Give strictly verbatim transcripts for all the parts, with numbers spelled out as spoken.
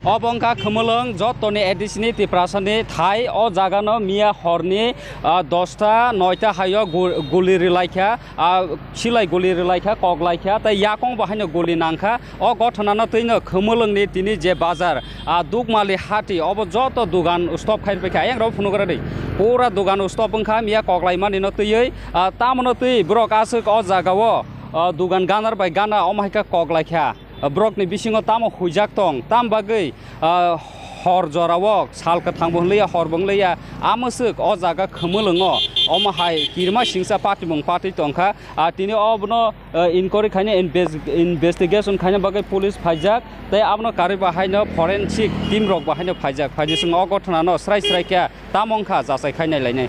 Obo wngkha Khumulwng jotoni A D C ni Tiprasani thai. O jagano miya horni, ah, dosta noita haio gu-, guli rwlaikha, ah, silai guli rwlaikha, koklaikha, tei yakung bo haino guli nangkha. O gothanano twino Khumulwngni tini je bazar, ah, Dukmali hati, obo joto dugan stop khai rwbaikha. Ayang rok phunugra di. Pura dugan stop wngkha miya koklaimanino twiwi, ah, tamono twi borok aswk o jagao, ah, dugan ganar bai gana omo hai khe koklaikha. Borokni bisingo tamo huijak tong, tam bagwi, ah, hor jorao sal kwthangbo hwnliya, horbo hwnliya, amwswk o jaga Khumulwngo omo hai kirima singsa patimung patwi tongkha. Ah, tini obono, ah, inquiry khaina, inves-, investigation khaina bagwi police phaijak, tei abono karwi bahaino forensic team rok bahaino phaijak. Phaidi chwng o gothanano srai srai khe tamo wngkha jachai khai nailainai.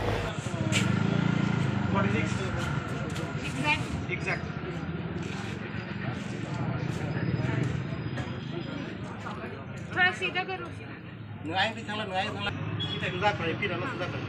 What is it? Exact. Exact. थोड़ा सीधा करो। Nung ayang di thangla, nung ayang thangla. Kita sudah kali, kita sudah kali.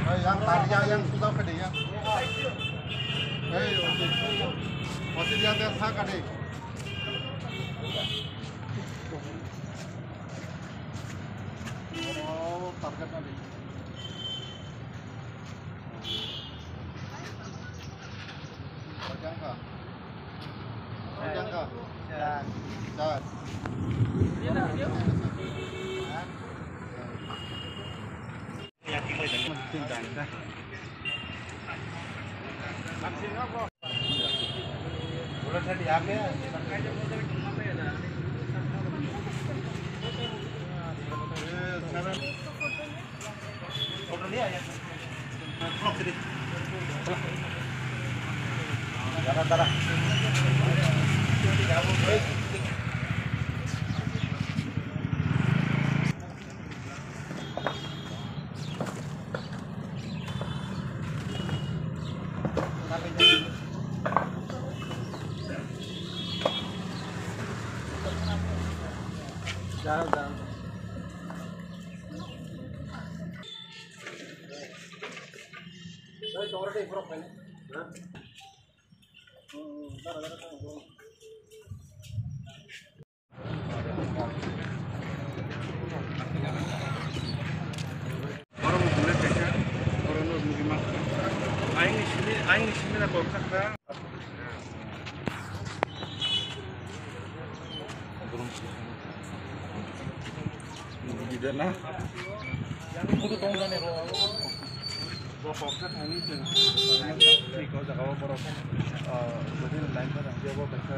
Hey, yang tadi yang, yang sudah ke dia. Hey, oke. Oke, dia dia sah ke dia. Oh, target tadi. Aini simi, aini simi na borkha kha. Gidana. Bo kok kha thani chwng. Thik o jaga o borok, ah, bodin line pa thang jabo kaisa.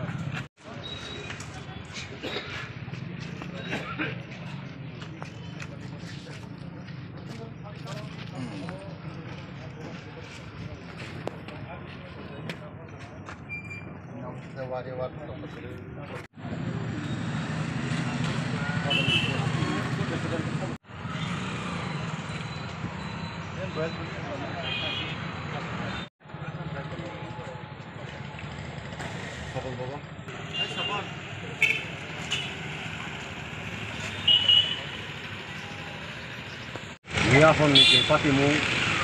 Miya hor ni chwng patimung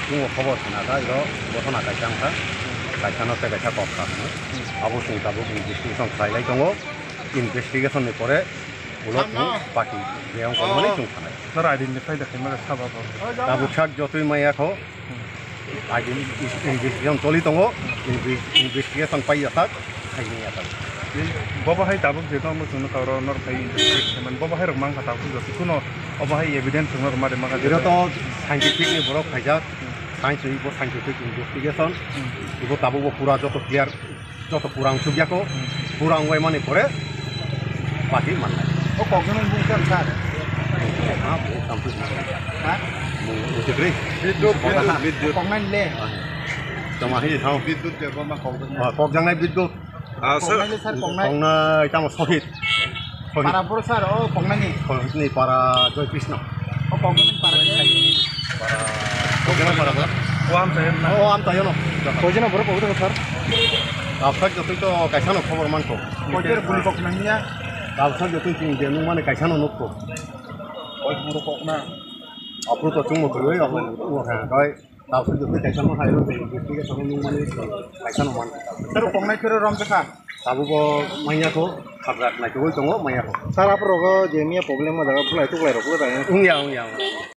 chwng o khobor khna kha, iro gotona kaisa wngkha. Kaisa no tei kaisa kok kha hwnwi. Abo chwng tabuk investigation khlai lai tongo. Investigation ni pore ulo chwng baki je wng tongmani chwng sanai. Noro identify da khaima kha sabo bo. Tabuk sak jotoi maya kho. Agi investigation choli tongo, inve-, investigation pai ya sak, khaini ya sak. Bobo hai tabuk je no muchung no kauro nor khai investigate khaimani, bobo hai rok mang kha tabuk joto kuno obo hai evidence rok nor mari maka. Iro to scientific ni borok khaijak, science ni bo scientific investigation, ibo tabuk bo pura joto clear. Joto pura wngsukya kho, pura wngwi mani pore baki mannai. O kokjagna bung khe sir? Ha, bung complete mannai. Ha? Bung utikri. Bidyut, bidyut, bidyut. Koknai le? Tama hi thang. Bidyut je boma kokjaknai. Ah, kokjaknai bidyut. Ah, sir. Koknai le sir, koknai. Koknai tamo sohit. Para boro sir, o koknai ni? Koknai ni para Joy Krishna. O koknai ni para je? Para, koknai para boro. O amchaio na? O amchaio no. Koijona borok kokjak sir? Tabuk sak jotoi to kaisa no khobor mankho. Koitor buli koknai niya? Tabuk sak jotoi chini je nung mani kaisa no nukho. Koi boro kokna? Aphuru to chwngno kwrwi, aphuru to chwngno kha, koi. Tabuk jotoi kaisa no hai rw, investigation nung mani kaisa no man. Sir, koknai phiro rom jakha? Tabuk bo manya kho, khapjak nai kwrwi tongo, manya kho. Sir, aphuru rogo je miya problem ma jaga bulai tuklai rok le. Wngya, wngya, wngya.